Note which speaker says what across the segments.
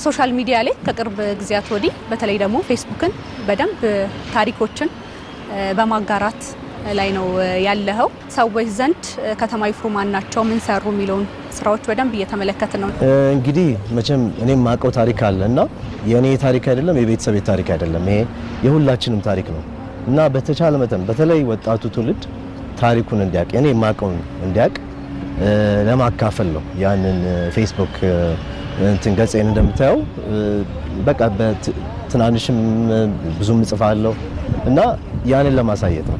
Speaker 1: Social media ላይ ከቅርብ ጊዜያት ወዲህ በተለይ ደግሞ ፌስቡክን በደንብ ታሪኮችን በማጋራት ላይ ነው ያለኸው። ሰዎች ዘንድ ከተማ ይፍሩ ማን ናቸው፣ ምን ሰሩ የሚለውን ስራዎች በደንብ እየተመለከትን ነው።
Speaker 2: እንግዲህ መቼም እኔም የማውቀው ታሪክ አለ እና የእኔ ታሪክ አይደለም፣ የቤተሰቤ ታሪክ አይደለም፣ ይሄ የሁላችንም ታሪክ ነው እና በተቻለ መጠን በተለይ ወጣቱ ትውልድ ታሪኩን እንዲያውቅ፣ እኔ የማውቀውን እንዲያውቅ ለማካፈል ነው። ያንን ፌስቡክ እንትን ገጼን እንደምታየው በቃ በትናንሽም ብዙም እጽፋለሁ እና ያንን ለማሳየት ነው።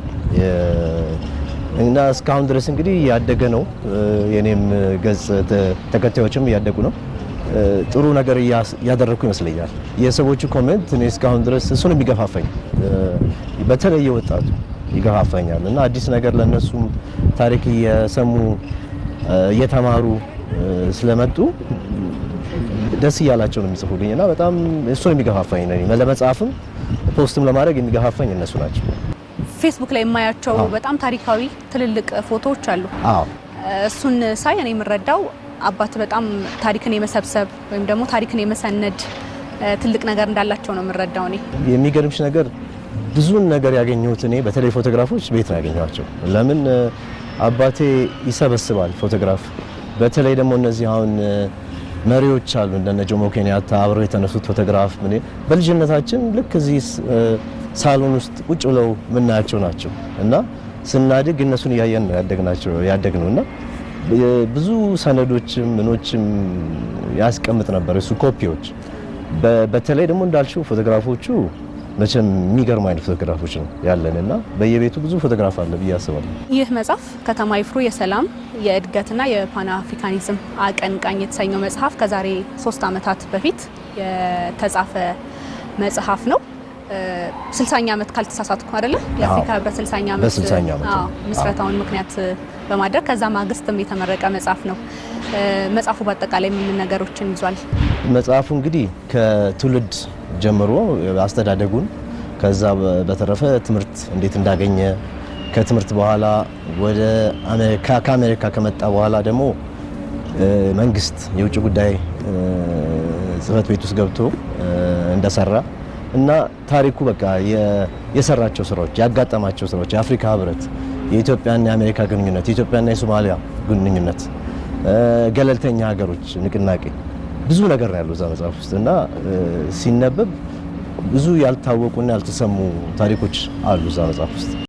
Speaker 2: እና እስካሁን ድረስ እንግዲህ እያደገ ነው። የኔም ገጽ ተከታዮችም እያደጉ ነው። ጥሩ ነገር እያደረግኩ ይመስለኛል። የሰዎቹ comment እኔ እስካሁን ድረስ እሱን የሚገፋፋኝ፣ በተለይ ወጣቱ ይገፋፋኛል እና አዲስ ነገር ለነሱም ታሪክ እየሰሙ እየተማሩ ስለመጡ ደስ እያላቸው ነው የሚጽፉልኝ እና በጣም እሱን የሚገፋፋኝ ነው። ለመጻፍም post ም ለማድረግ የሚገፋፋኝ እነሱ ናቸው።
Speaker 1: ፌስቡክ ላይ የማያቸው በጣም ታሪካዊ ትልልቅ ፎቶዎች አሉ። እሱን ሳይ እኔ የምረዳው አባት በጣም ታሪክን የመሰብሰብ ወይም ደግሞ ታሪክን የመሰነድ ትልቅ ነገር እንዳላቸው ነው የምረዳው እኔ።
Speaker 2: የሚገርምሽ ነገር ብዙን ነገር ያገኘሁት እኔ በተለይ ፎቶግራፎች ቤት ነው ያገኘኋቸው። ለምን አባቴ ይሰበስባል ፎቶግራፍ። በተለይ ደግሞ እነዚህ አሁን መሪዎች አሉ፣ እንደነ ጆሞ ኬንያታ አብረው የተነሱት ፎቶግራፍ ምን በልጅነታችን ልክ እዚህ ሳሎን ውስጥ ቁጭ ብለው የምናያቸው ናቸው እና ስናድግ እነሱን እያየን ነው ያደግነው እና ብዙ ሰነዶችም ምኖችም ያስቀምጥ ነበር እሱ ኮፒዎች። በተለይ ደግሞ እንዳልሽው ፎቶግራፎቹ መቼም የሚገርሙ አይነት ፎቶግራፎች ነው ያለን እና በየቤቱ ብዙ ፎቶግራፍ አለ ብዬ አስባለሁ።
Speaker 1: ይህ መጽሐፍ ከተማ ይፍሩ የሰላም፣ የእድገትና የፓን አፍሪካኒዝም አቀንቃኝ የተሰኘው መጽሐፍ ከዛሬ 3 ዓመታት በፊት የተጻፈ መጽሐፍ ነው። 60ኛ ዓመት ካልተሳሳትኩ አይደለ? የአፍሪካ ህብረት 60ኛ ዓመት
Speaker 2: በ60ኛ ዓመቱ
Speaker 1: ምስረታውን ምክንያት በማድረግ ከዛ ማግስትም የተመረቀ መጽሐፍ ነው። መጽሐፉ በአጠቃላይ ምን ነገሮችን ይዟል?
Speaker 2: መጽሐፉ እንግዲህ ከትውልድ ጀምሮ አስተዳደጉን፣ ከዛ በተረፈ ትምህርት እንዴት እንዳገኘ፣ ከትምህርት በኋላ ወደ አሜሪካ፣ ከአሜሪካ ከመጣ በኋላ ደግሞ መንግስት የውጭ ጉዳይ ጽህፈት ቤት ውስጥ ገብቶ እንደሰራ እና ታሪኩ በቃ የሰራቸው ስራዎች፣ ያጋጠማቸው ስራዎች፣ የአፍሪካ ህብረት፣ የኢትዮጵያና የአሜሪካ ግንኙነት፣ የኢትዮጵያና የሶማሊያ ግንኙነት፣ ገለልተኛ ሀገሮች ንቅናቄ፣ ብዙ ነገር ነው ያለው እዛ መጽሐፍ ውስጥ እና ሲነበብ ብዙ ያልታወቁና ያልተሰሙ ታሪኮች አሉ እዛ መጽሐፍ ውስጥ።